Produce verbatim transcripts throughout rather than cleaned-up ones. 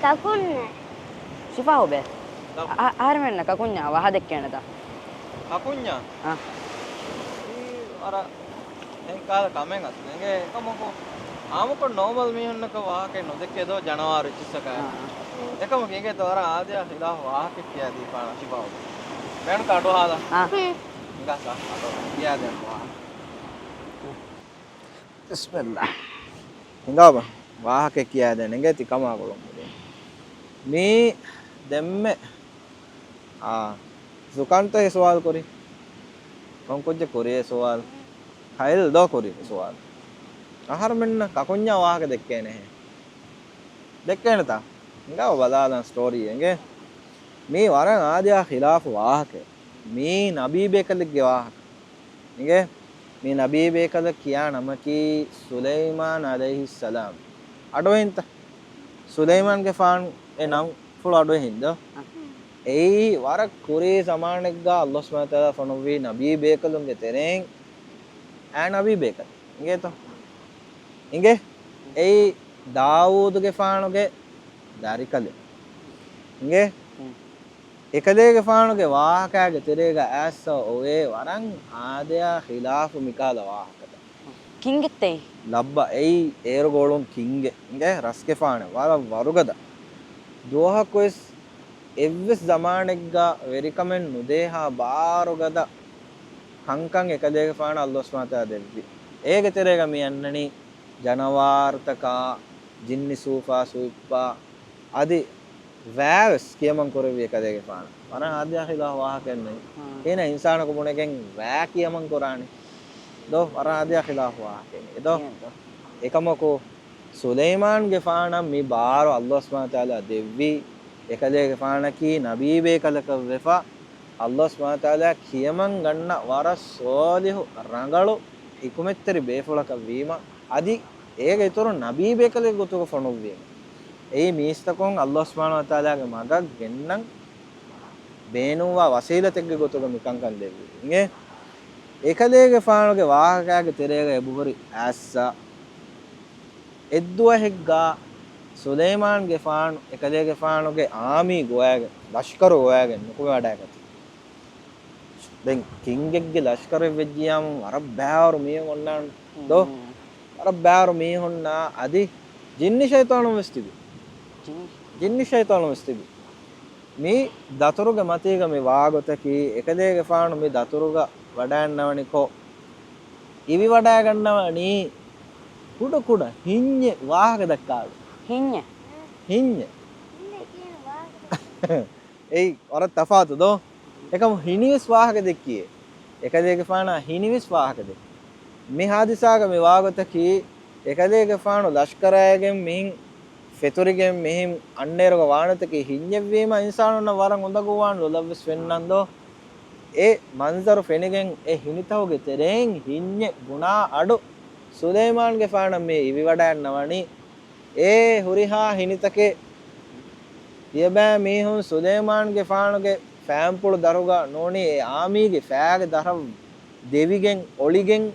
ކަކުންނޭ. ޝިފާ ހުބޭ. އަ-، އަހަރެމެންނަށް ކަކުންޏާ ވާހަ ދެއްކޭނެތަ؟ ކަކުންޏާ؟ އާ. އަރަ އެހެން ކާލަ ކަމެއް އަސްލު އެނގޭ. އެކަމަކު އާމުކޮށް ނޯމަލް މީހުންނަކަށް ވާހަކައެއް ނުދެއްކޭ ދޯ ޖަނަވާރު އެއްޗިއްސަކަށް. އާ. އެކަމަކު އެނގޭތޯ ވަރަށް އާދަޔާ ޚިލާފު ވާހަކަ ކިޔާދީފާނަ ޝިފާ ހުބޭ. މޭނު ކަޑު ހާލަ. އާ. ހިނގާ ސާ ކިޔާދޭން ވާހަކަ. ބިސްމިއްލާ. ހިނގާބަ. ވާހަކަ ކިޔާދޭން އެނގޭ ތިކަމާ ގުޅުން. މީ ދެންމެ، އާ، ޒުކާންތަ އެ ސުވާލު ކުރީ؟ ކޮން ކުއްޖެއް ކުރީ އެ ސުވާލު؟ ކައިލް ދޯ ކުރީ އެ ސުވާލު. އަހަރުމެންނަށް ކަކުންޏާ ވާހަކަ ދެއްކޭނެހޭ. ދެއްކޭނެތާ؟ ހިނގާބަ ބަލާލަން ސްޓޯރީ އެނގޭ. މީ ވަރަށް އާދަޔާ ޚިލާފު ވާހަކައެއް. މީ ނަބީ ބޭކަލެއްގެ ވާހަކަ. އިނގޭ؟ މި ނަބީ ބޭކަލަށް ކިޔާ ނަމަކީ ސުލައިމާން ޢަލައިހިއްސަލާމް. އަޑުއިންތަ؟ ސުލައިމާންގެފާނު އެ ނަންފުޅު އަޑުއެހިންދޯ؟ އެއީ ވަރަށް ކުރީ ޒަމާނެއްގަ އައްލާހު ސުބްޙާނަހު ވަތަޢާލާ ފޮނުއްވީ ނަބީ ބޭކަލުންގެ ތެރެއިން އާ ނަބީ ބޭކަލެއް. އިނގޭތޯ؟ އިނގޭ؟ އެއީ ދާވޫދުގެފާނުގެ ދަރިކަލެއް. އިނގޭ؟ އެކަލޭގެފާނުގެ ވާހަކާގެ ތެރޭގަ އައިސްސަ އޮވޭ ވަރަށް އާދަޔާ ޚިލާފު މިކާލަ ވާހަކަތައް. ކިންގެއްތަ އެއީ؟ ލައްބަ އެއީ އޭރުގަ އުޅުން ކިންގެއް. އިނގޭ ރަސްގެފާނެއް ވަރަށް ވަރުގަދަ. ދުވަހަކުވެސް އެއްވެސް ޒަމާނެއްގަ ވެރިކަމެއް ނުދޭހާ ބާރުގަދަ ކަންކަން އެކަލޭގެފާނަށް އައްލާހު ސުބްޙާނަހު ވަތަޢާލާ ދެއްވި. އޭގެ ތެރޭގަ މި އަންނަނީ ޖަނަވާރުތަކާ، ޖިންނި ސޫފާ ސުއިއްޕާ، އަދި ވައިވެސް ކިޔަމަން ކުރެއްވި އެކަލޭގެފާނަށް. ވަރަށް އާދަޔާ ޚިލާފު ވާހަކައެއްނެތް. ކިހިނެއް އިންސާނަކު ބުނެގެން ވައި ކިޔަމަން ކުރާނީ؟ ދޯ ވަރަށް އާދަޔާ ޚިލާފު ވާހަކައެއް ދޯ. އެކަމަކު ސުލައިމާންގެފާނަށް މި ބާރު އައްލާހު ސުބްޙާނަހު ވަތަޢާލާ ދެއްވީ، އެކަލޭގެފާނަކީ ނަބީ ބޭކަލަކަށް ވެފަ، އައްލާހު ސުބްޙާނަހު ވަތަޢާލާ ކިޔަމަން ގަންނަ ވަރަށް ޞާލިޙު ރަނގަޅު ޙިކުމަތްތެރި ބޭފުޅަކަށް ވީމަ، އަދި އޭގެ އިތުރުން ނަބީ ބޭކަލެއްގެ ގޮތުގަ ފޮނުއްވީމަ، އެއީ މީސްތަކުން އައްލާހު ސުބްޙާނަހު ވަތަޢާލާގެ މަގަށް ގެންނަން ބޭނުންވާ ވަސީލަތެއްގެ ގޮތުގަ މިކަންކަން ދެއްވީ. އިނގޭ؟ އެކަލޭގެފާނުގެ ވާހަކާގެ ތެރޭގަ އެބަހުރި އައިއްސަ އެއްދުވަހެއްގަ ސުލައިމާންގެފާނު އެކަލޭގެފާނުގެ އާމީ ގޮވައިގެން، ލަޝްކަރު ގޮވައިގެން ނުކުމެވަޑައިގަތީ. ދެން ކިންގެއްގެ ލަޝްކަރެއް ވެއްޖިއްޔާމު ވަރަށް ބައިވަރު މީހުން އޮންނާނެ ދޯ؟ ވަރަށް ބައިވަރު މީހުންނާ އަދި ޖިންނި ޝައިޠާނުން ވެސް ތިބި. ޖިންނި ޝައިޠާނުން ވެސް ތިބި. މި ދަތުރުގެ މަތީގަ މި ވާގޮތަކީ އެކަލޭގެފާނު މި ދަތުރުގަ ވަޑައިންނަވަނިކޮށް، އިވިވަޑައިގަންނަވަނީ ކުޑަކުޑަ ހިންޏެއް ވާހަކަ ދައްކާލު. ހިންޏެއް؟ ހިންޏެއް. އެއީ ވަރަށް ތަފާތު ދޯ؟ އެކަމު ހިނިވެސް ވާހަކަ ދެއްކިއޭ. އެކަލޭގެފާނާ ހިނިވެސް ވާހަކަ ދެއްކި. މި ހާދިސާގަ މި ވާގޮތަކީ، އެކަލޭގެފާނު ލަޝްކަރާއިގެން މިހިން ފެތުރިގެން މިހިން އަންނައިރުގަ ވާނެތަކީ ހިންޏެއްވީމަ އިންސާނުންނަށް ވަރަށް އުނދަގޫވާން ލޮލަށްވެސް ފެންނަން ދޯ؟ އެ މަންޒަރު ފެނިގެން އެ ހިނިތަކުގެ ތެރެއިން ހިންޏެއް ބުނާ އަޑު ސުލައިމާންގެފާނަށް މި އިވިވަޑައިންނަވަނީ އެ ހުރިހާ ހިނިތަކެއް ތިޔަބައިމީހުން ސުލައިމާންގެފާނުގެ ފައިންޕުޅު ދަށުގަ ނޫނީ އެ އާމީގެ ފައިގެ ދަށަށް ދެވިގެން އޮޅިގެން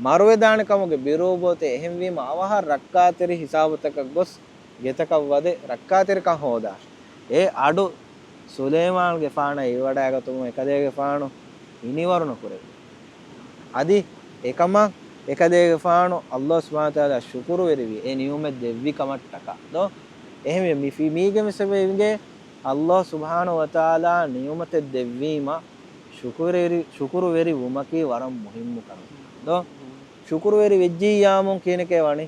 މަރުވެދާނެ ކަމުގެ ބިރޫ ބޯތެ. އެހެންވީމަ އަވަހަށް ރައްކާތެރި ހިސާބުތަކަށް ގޮސް ގެތަކަށް ވަދެ ރައްކާތެރިކަން ހޯދާށި. އެ އަޑު ސުލައިމާންގެފާނަށް އިވިވަޑައިގަތުމުން އެކަލޭގެފާނު ހިނިވަރު ނުކުރެއްވި. އަދި އެކަމަށް އެކަލޭގެފާނު އައްލާހު ސުބްޙާނަހު ވަތަޢާލާ ޝުކުރުވެރިވި އެ ނިޢުމަތް ދެއްވި ކަމަށްޓަކާ ދޯ؟ އެހެންވެ މި ފި-، މީގެ މިސަބަބުން އިނގޭ އައްލާހު ސުބްޙާނަހު ވަތަޢާލާ ނިޢުމަތެއް ދެއްވީމަ ޝުކުރުވެރި-، ޝުކުރުވެރި ވުމަކީ ވަރަށް މުހިއްމު ކަމެއް ދޯ؟ ޝުކުރުވެރި ވެއްޖިއްޔާމުން ކިހިނެކޭ ވަނީ؟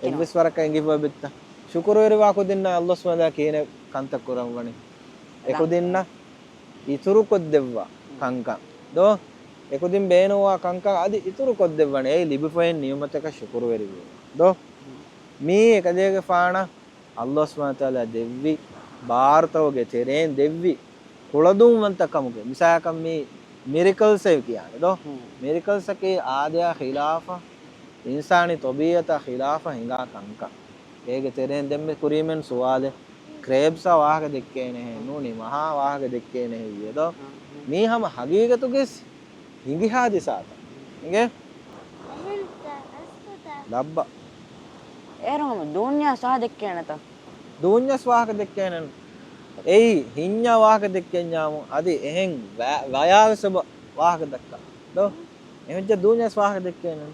އެއްވެސް ވަރަކަށް އެނގިފަ ބެއްތަ؟ ޝުކުރުވެރިވާ ކުދިންނަށް އައްލާހު ސުބްޙާނަހު ވަތަޢާލާ ކިހިނެއް ކަންތައް ކުރައްވަނީ؟ އެ ކުދިންނަށް އިތުރުކޮށްދެއްވާ ކަންކަން ދޯ؟ އެ ކުދިން ބޭނުންވާ ކަންކަން އަދި އިތުރުކޮށްދެއްވަނީ އެ ލިބިފައި ނިޢުމަތަކަށް ޝުކުރުވެރިވީމަ ދޯ؟ މީ އެކަލޭގެފާނަށް އައްލާހު ސުބްޙާނަހު ވަތަޢާލާ ދެއްވި ބާރުތަކުގެ ތެރެއިން ދެއްވި ކުޅަދުންވަންތަކަމުގެ މިސާލަކަށް މީ މިރެކަލްސް އޭ ކިޔާނެ ދޯ؟ މިރެކަލްސްއަކީ އާދަޔާ ޚިލާފަށް، އިންސާނީ ޠަބީޢަތާ ޚިލާފަށް ހިނގާ ކަންކަން. އޭގެ ތެރެއިން ދެންމެ ކުރީމެން ސުވާލެއް، ކްރޭބްސްއާ ވާހަކަ ދެއްކޭނެހޭ ނޫނީ މަހާ ވާހަކަ ދެއްކޭނެހެއްޔޭ ދޯ؟ މީ ހަމަ ހަގީގަތުގެސް ހިނގި ހާދިސާތައް. އިނގޭ؟ ލައްބަ. އޭރު ހަމަ ދޫންޏާ ސާ ދެއްކޭނެތަ؟ ދޫންޏަސް ވާހަކަ ދެއްކޭނެ. އެއީ ހިންޏާ ވާހަކަ ދެއްކެންޏާމު އަދި އެހެން ވަ-، ވަޔާވެސް އެބަ ވާހަކަ ދައްކާ. ދޯ؟ އެހެންޖެ ދޫންޏަސް ވާހަކަ ދެއްކޭނެ.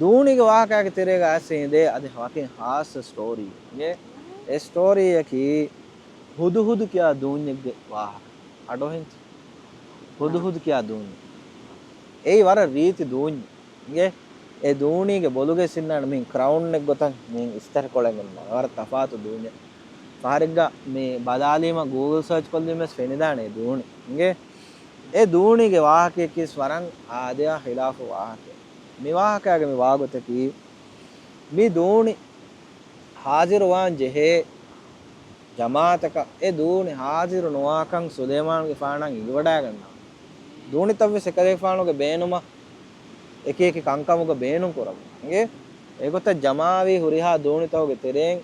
ދޫނީގެ ވާހަކައިގެ ތެރޭގަ އައިސް އިނދޭ އަދި ވަކިން ހާއްސަ ސްޓޯރީ. އިނގޭ؟ އެ ސްޓޯރީއަކީ ހުދުހުދު ކިޔާ ދޫންޏެއްގެ ވާހަކަ. އަޑުއެހިންތަ؟ ހުދުހުދު ކިޔާ ދޫންޏެއް. އެއީ ވަރަށް ރީތި ދޫންޏެއް. އިނގޭ؟ އެ ދޫނީގެ ބޮލުގައި ސިންނާނެ މިހިން ކްރައުންއެއް ގޮތަށް މިހިން އިސްތަށިކޮޅެއް އޮންނާނެ. ވަރަށް ތަފާތު ދޫންޏެއް. ފަހަރެއްގަ މި ބަލާލީމަ ގޫގުލް ސާޗް ކޮށްލީމަސް ފެނިދާނެ އެ ދޫނި. އިނގޭ؟ އެ ދޫނީގެ ވާހަކަޔަކީ ވަރަށް އާދަޔާ ޚިލާފު ވާހަކައެއް. މި ވާހަކައިގެ މި ވާގޮތަކީ މި ދޫނި ހާޒިރުވާން ޖެހޭ ޖަމާއަތަކަށް އެ ދޫނި ހާޒިރު ނުވާކަން ސުލައިމާނުގެފާނަށް އިނގިވަޑައިގަންނަވާ. ދޫނިތައްވެސް އެކަލޭގެފާނުގެ ބޭނުމަށް އެކި އެކި ކަންކަމުގަ ބޭނުން ކުރަމުން. އިނގޭ؟ އެގޮތަށް ޖަމާވީ ހުރިހާ ދޫނިތަކުގެ ތެރެއިން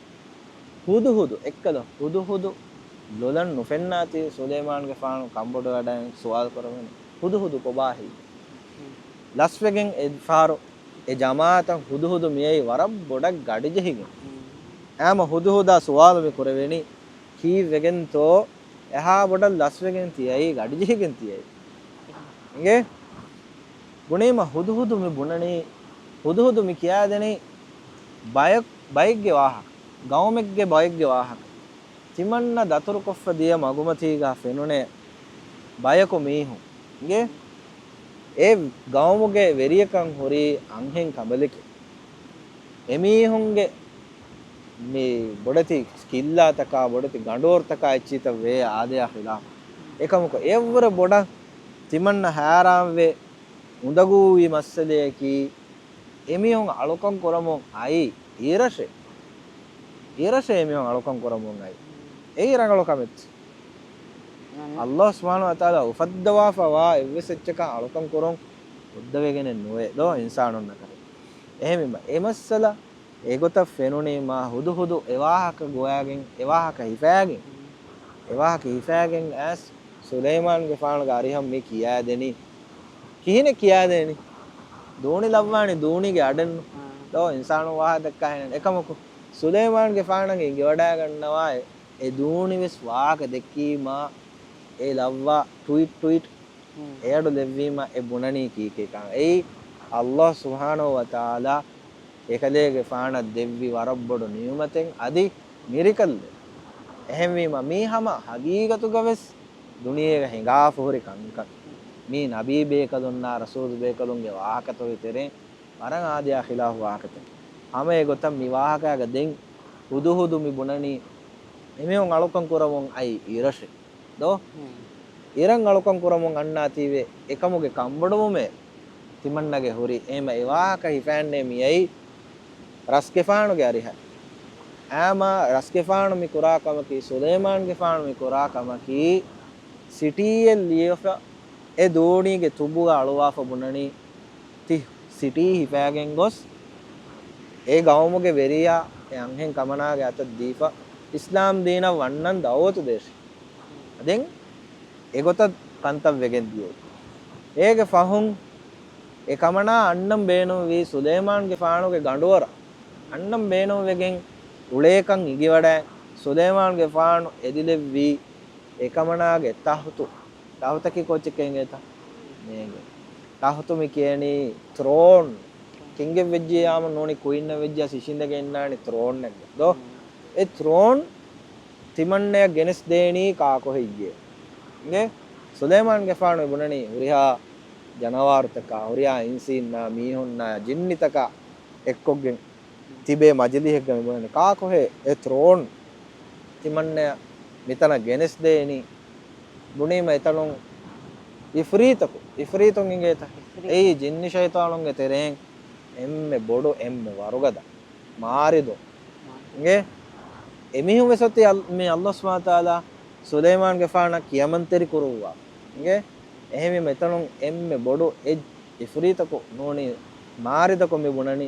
ހުދުހުދު، އެއްކަލަ ހުދުހުދު ލޮލަށް ނުފެންނާތީ ސުލައިމާނުގެފާނު ކަންބޮޑުވެވަޑައިގެން ސުވާލު ކުރަމުން ހުދުހުދު ކޮބާހެއްޔޭ؟ ލަސްވެގެން އެ ފަހަރު އެ ޖަމާއަތަށް ހުދުހުދު މިއައީ ވަރަށް ބޮޑަށް ގަޑިޖެހިގެން. އާމަ ހުދުހުދާ ސުވާލު މި ކުރެވެނީ ކީއްވެގެންތޯ އެހާ ބޮޑަށް ލަސްވެގެން ތިއައީ، ގަޑިޖެހިގެން ތިއައީ. އިނގޭ؟ ބުނީމަ ހުދުހުދު މި ބުނަނީ، ހުދުހުދު މި ކިޔާދެނީ ބަޔަ-، ބައެއްގެ ވާހަކަ، ގައުމެއްގެ ބައެއްގެ ވާހަކަ. ތިމަންނަ ދަތުރުކޮށްފަ ދިޔަ މަގުމަތީގަ ފެނުނޭ ބަޔަކު މީހުން. އިނގޭ؟ އެ ގައުމުގެ ވެރިޔަކަށް ހުރީ އަންހެން ކަނބަލަކެއް. އެމީހުންގެ މި ބޮޑެތި ކިއްލާތަކާ، ބޮޑެތި ގަނޑުވަރުތަކާ އެއްޗިތައް ވޭ އާދަޔާ ޚިލާފު. އެކަމަކު އެއަށްވުރެ ބޮޑަށް ތިމަންނަ ހައިރާންވެ އުނދަގޫވި މައްސަލަޔަކީ، އެމީހުން އަޅުކަން ކުރަމުން އައީ އިރަށެއް. އިރަށެއް އެމީހުން އަޅުކަން ކުރަމުން އައީ. އެއީ ރަނގަޅު ކަމެއް. އައްލާހު ސުބްޙާނަހު ވަތަޢާލާ އުފައްދަވާފަ ވާ އެއްވެސް އެއްޗަކަށް އަޅުކަން ކުރުން ހުއްދަވެގެނެއް ނުވޭ ދޯ އިންސާނުންނަކަށް. އެހެންވީމަ އެ މައްސަލަ އެގޮތަށް ފެނުނީމާ ހުދުހުދު އެ ވާހަކަ ގޮވާގެން، އެ ވާހަކަ ހިފާގެން، އެ ވާހަކަ ހިފާގެން އައިސް ސުލައިމާނުގެފާނުގެ އަރިހަށް މި ކިޔާދެނީ. ކިހިނެއް ކިޔާދޭނީ؟ ދޫނި ލައްވާނީ ދޫނީގެ އަޑެއްނު. ދޯ އިންސާނުން ވާހަކަ ދައްކާ ހެނެއް. އެކަމަކު ސުލައިމާނުގެފާނަށް އިނގިވަޑައިގަންނަވާ އެ ދޫނިވެސް ވާހަކަ ދެއްކީމާ އެ ލައްވާ ޓުވީޓް، ޓުވީޓް އެ އަޑު ލެއްވީމަ އެ ބުނަނީ ކީކޭކަން. އެއީ އައްލާހު ސުބްޙާނަހު ވަތަޢާލާ އެކަލޭގެފާނަށް ދެއްވި ވަރަށް ބޮޑު ނިޢުމަތެއް އަދި މިރިކަލްއެއް. އެހެންވީމަ މީ ހަމަ ހަގީގަތުގަވެސް ދުނިޔޭގަ ހިނގާފަ ހުރި ކަންކަން. މީ ނަބީ ބޭކަލުންނާ ރަސޫލު ބޭކަލުންގެ ވާހަކަތަކުގެ ތެރެއިން ވަރަށް އާދަޔާ ޚިލާފު ވާހަކަތައް. ހަމަ އެގޮތަށް މި ވާހަކައިގަ ދެން ހުދުހުދު މި ބުނަނީ އެމީހުން އަޅުކަން ކުރަމުން އައި އިރަށެއް. ދޯ؟ އިރަށް އަޅުކަން ކުރަމުން އަންނާތީވެ އެކަމުގެ ކަންބޮޑުވުމޭ ތިމަންނަގެ ހުރި. އެހެމަ އެ ވާހަކަ ހިފައިންނޭ މިއައީ ރަސްގެފާނުގެ އަރިހަށް. އާމާ ރަސްގެފާނު މި ކުރާ ކަމަކީ، ސުލައިމާންގެފާނު މި ކުރާ ކަމަކީ، ސިޓީއެއް ލިޔެފަ އެ ދޫނީގެ ތުއްބުގަ އަޅުވާފަ ބުނަނީ، ތި ސިޓީ ހިފައިގެން ގޮސް، އެ ގައުމުގެ ވެރިޔާ އެ އަންހެން ކަމަނާގެ އަތަށް ދީފަ، އިސްލާމް ދީނަށް ވަންނަން ދަޢުވަތު ދޭށި. ދެން އެގޮތަށް ކަންތައް ވެގެން ދިޔައީ. އޭގެ ފަހުން އެ ކަމަނާ އަންނަން ބޭނުންވީ ސުލައިމާންގެފާނުގެ ގަނޑުވަރަށް. އަންނަން ބޭނުންވެގެން އުޅޭކަން އިނގިވަޑައި، ސުލައިމާންގެފާނު އެދިލެއްވީ އެ ކަމަނާގެ ތަހުތު. ތަހުތަކީ ކޯއްޗެއް ކެނގޭތަ؟ ނޭނގެ. ތަހުތު މި ކިޔަނީ ތްރޯން. ކިންގެއް ވެއްޖިއްޔާމު ނޫނީ ކުއިންނަށް ވެއްޖިއްޔާ ސިށިނދެގެން އިންނާނީ ތްރޯންނެއްގަ. ދޯ؟ އެ ތްރޯން ތިމަންނަޔަށް ގެނެސްދޭނީ ކާކުހެއްޔޭ؟ އިނގޭ؟ ސުލައިމާންގެފާނު ބުނަނީ ހުރިހާ ޖަނަވާރުތަކާ، ހުރިހާ އިންސީންނާ، މީހުންނާ، ޖިންނިތަކާ އެއްކޮށްގެން ތިބޭ މަޖިލީހެއްގަ މި ބުނަނީ ކާކުހޭ އެ ތްރޯން ތިމަންނަޔަށް މިތަނަށް ގެނެސްދޭނީ؟ ބުނީމަ އެތަނުން އިފްރީތަކު، އިފްރީތުން އިނގޭތަ؟ އިފްރީތު. އެއީ ޖިންނި ޝައިޠާނުންގެ ތެރެއިން އެންމެ ބޮޑު، އެންމެ ވަރުގަދަ، މާރިދު. އިނގޭ؟ އެމީހުން ވެސް އޮތީ އަލް-، މި އަލްލާހު ސުބްޙާނަހު ވަތަޢާލާ ސުލައިމާންގެފާނަށް ކިޔަމަންތެރި ކުރުއްވާ. އިނގޭ؟ އެހެންވީމަ އެތަނުން އެންމެ ބޮޑު އެއް އިފްރީތަކު ނޫނީ މާރިދަކު މި ބުނަނީ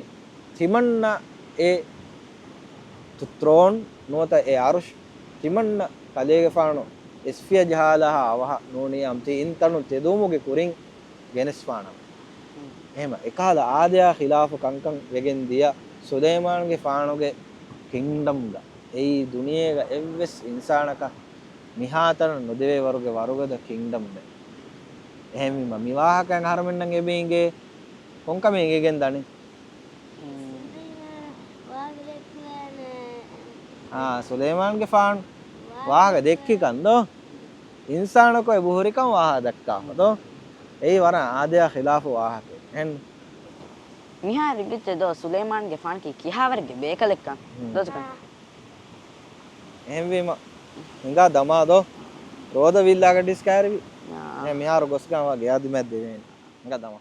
ތިމަންނަ އެ ތު-، ތްރޯން ނުވަތަ އެ އަރުޝް ތިމަންނަ ކަލޭގެފާނު އިސްފިޔަ ޖަހާލާހާ އަވަހަށް ނޫނީ އަމްތި އިންތަނު ތެދުވުމުގެ ކުރިން ގެނެސްފާނަމަ. އެހެމަ އެކަހަލަ އާދަޔާ ޚިލާފު ކަންކަން ވެގެން ދިޔަ ސުލައިމާންގެފާނުގެ ކިންގްޑަމްގަ އެއީ ދުނިޔޭގަ އެއްވެސް އިންސާނަކަށް މިހާތަނަށް ނުދެވޭ ވަރުގެ ވަރުގަދަ ކިންގްޑަމްއެއް. އެހެންވީމަ މި ވާހަކައިން އަހަރުމެންނަށް އެބަ އިނގޭ ކޮންކަމެއް އިނގިގެން ދަނީ؟ އާ، ސުލައިމާންގެފާނު ވާހަކަ ދެއްކިކަން ދޯ؟ އިންސާނަކު އެބަހުރިކަން ވާހަކަ ދައްކާފަ ދޯ؟ އެއީ ވަރަށް އާދަޔާ ޚިލާފު ވާހަކައެއް. އެހެން މިހާރު ލިބިއްޖެ ދޯ ސުލައިމާންގެފާނަކީ ކިހާވަރެއްގެ ބޭކަލެއްކަން. ދޯ ޖަކަން. އެހެންވީމަ ހިނގާ ދަމާ ދޯ؟ ރޯދަ ވިއްލާގަ ޑިސްކައިރިވި. އާ. މިހާރު ގޮސްގަން ވާ ގެއާ ދިމައަށް ދެވޭނެ. ހިނގާ ދަމާ.